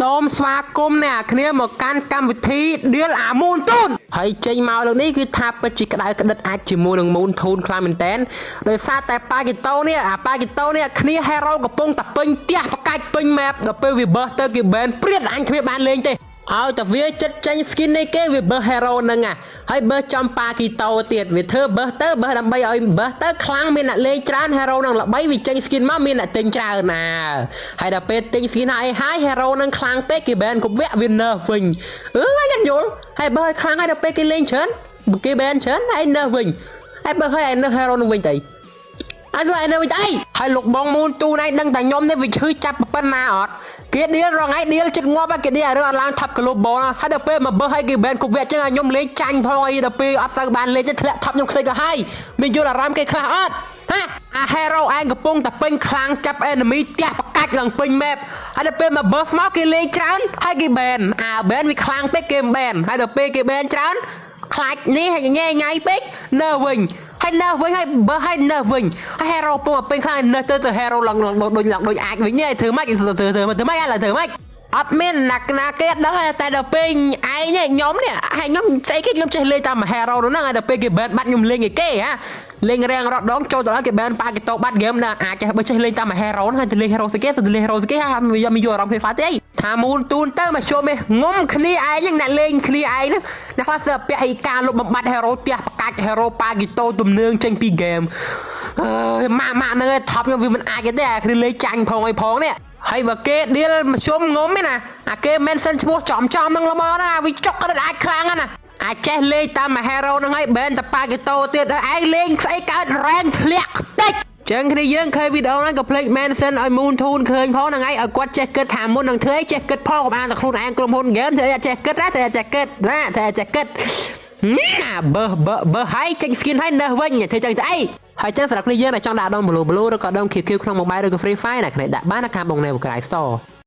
សូមស្វាគមន៍អ្នកគ្នាមកកាន់កម្មវិធីដៀលអា Moonton ហើយចេញមកលើកនេះគឺថាពិតជាក្តៅក្តិតអាចជាមួយនឹង Moonton ខ្លាំងមែនតែនដោយសារតែប៉ាគីតូនេះអាប៉ាគីតូនេះគ្នា hero កំពុងតែពេញផ្ទះផ្កាច់ពេញ map ដល់ពេលវាបឺសទៅគេ ban ព្រាតអញគ្មានបានលេងទេឲ្យតែវាចិត្តចេញ skin នេះគេវាបឺស hero ហ្នឹងហ่ะហើយបឺសចំប៉ាគីតូទៀតវាធ្វើបឺសទៅបឺសដើម្បីឲ្យបឺសទៅខ្លាំងមានអ្នកលេងច្រើន hero ហ្នឹងល្បីវាចេញ skin មកមានអ្នកទិញច្រើនណាហើយដល់ពេលទិញ skin ហើយហើយ hero ហ្នឹងខ្លាំងពេកគេ ban គ្រប់វគ្គវា nerf វិញអឺអញអត់យល់ហើយបើឲ្យខ្លាំងហើយដល់ពេលគេលេងច្រើនគេ ban ច្រើនហើយ nerf វិញហើយបើឲ្យ nerf hero ហ្នឹងវិញទៅ ហើយធ្វើអីនៅវិញទៅអីហើយលោកបង Moonton ឯងដឹងតែខ្ញុំនេះវាឈឺចាប់ប៉ុណ្ណាអត់គេដៀលរងឯងដៀលចិត្តងាប់ហើយគេដៀលរឿងអត់ឡើង top global ហើយដល់ពេលមកបើឲ្យគេ ban គ្រប់វគ្គចឹងឲ្យខ្ញុំលេងចាញ់ផងអីដល់ពេលអត់សូវបានលេងទេធ្លាក់ top ខ្ញុំខ្ទេចទៅហើយមានយល់អារម្មណ៍គេខ្លះអត់ហាអា hero ឯងកំពុងតែពេញខ្លាំងចាប់ enemy ផ្ទះផ្កាច់ឡើងពេញ map ហើយដល់ពេលមក buff មកគេលេងច្រើនហើយគេ ban អា ban វាខ្លាំងពេកគេមិន ban ហើយដល់ពេលគេ ban ច្រើនខ្លាចនេះហើយញ៉ៃញ៉ៃពេកនៅវិញហើយនៅវិញហើយបើហើយនៅវិញហើយ hero ពងពេញខ្លាំងនៅទៅទៅ hero ឡើងដូចឡើងដូចអាចវិញនេះធ្វើម៉េចធ្វើធ្វើធ្វើម៉េចឥឡូវធ្វើម៉េចអត់មានណាណាគេអត់ដឹងទេតែដល់ពេលឯងនេះខ្ញុំនេះហើយខ្ញុំស្អីគេខ្ញុំចេះលេងតាម hero ហ្នឹងហើយដល់ពេលគេ ban បាត់ខ្ញុំលេងឯគេហ่าលេងរាំងរត់ដងចូលទៅដល់គេ ban ប៉ាគេតោបាត់ហ្គេមណាអាចចេះបើចេះលេងតាម hero ហ្នឹងហើយទៅលេង hero ស្អីគេទៅលេង hero ស្អីគេហើយវាមានយកអារម្មណ៍គ្នាខ្លះទេថា Moonton ទៅមកជុំឯងងុំគ្នាឯងហ្នឹងអ្នកលេងគ្នាឯងហ្នឹងអ្នកខ្លះសើពាក់ឯការលុបបំបត្តិ hero ផ្ទះផ្កាច់ hero ប៉ាគីតូទំនើងចេញពីហ្គេមអើយម៉ាក់ម៉ាក់ហ្នឹងឯង top ខ្ញុំវាមិនអាចទេអាគ្នាលេងចាញ់ផងអីផងនេះហើយបើគេដៀលមកជុំងុំឯណាអាគេ mention ឈ្មោះចំចំហ្នឹងល្មមណាវាចុកក៏អាចខ្លាំងណាស់ណាអាចចេះលេងតាម hero ហ្នឹងហើយបែនតប៉ាគីតូទៀតឯងលេងស្អីកើតរ៉ែនធ្លាក់ខ្ទេចចឹងគ្នាយើងឃើញវីដេអូហ្នឹងក៏ភ្លេច mention ឲ្យ Moonton ឃើញផងហ្នឹងឯងឲ្យគាត់ចេះគិតថាមុននឹងធ្វើអីចេះគិតផងកុំអានតែខ្លួនឯងក្រុមហ៊ុន game ធ្វើអីអត់ចេះគិតណាធ្វើអត់ចេះគិតណាធ្វើអត់ចេះគិតណាបើបើបើហើយចេញ skin ហើយនៅវិញធ្វើចឹងទៅអីហើយចឹងសម្រាប់គ្នាយើងដែលចង់ដាក់ដង Blue Blue ឬក៏ដង QQ ក្នុង mobile ឬក៏ Free Fire ណាគ្នាដាក់បាននៅខាងបងនៅក្រៅ store។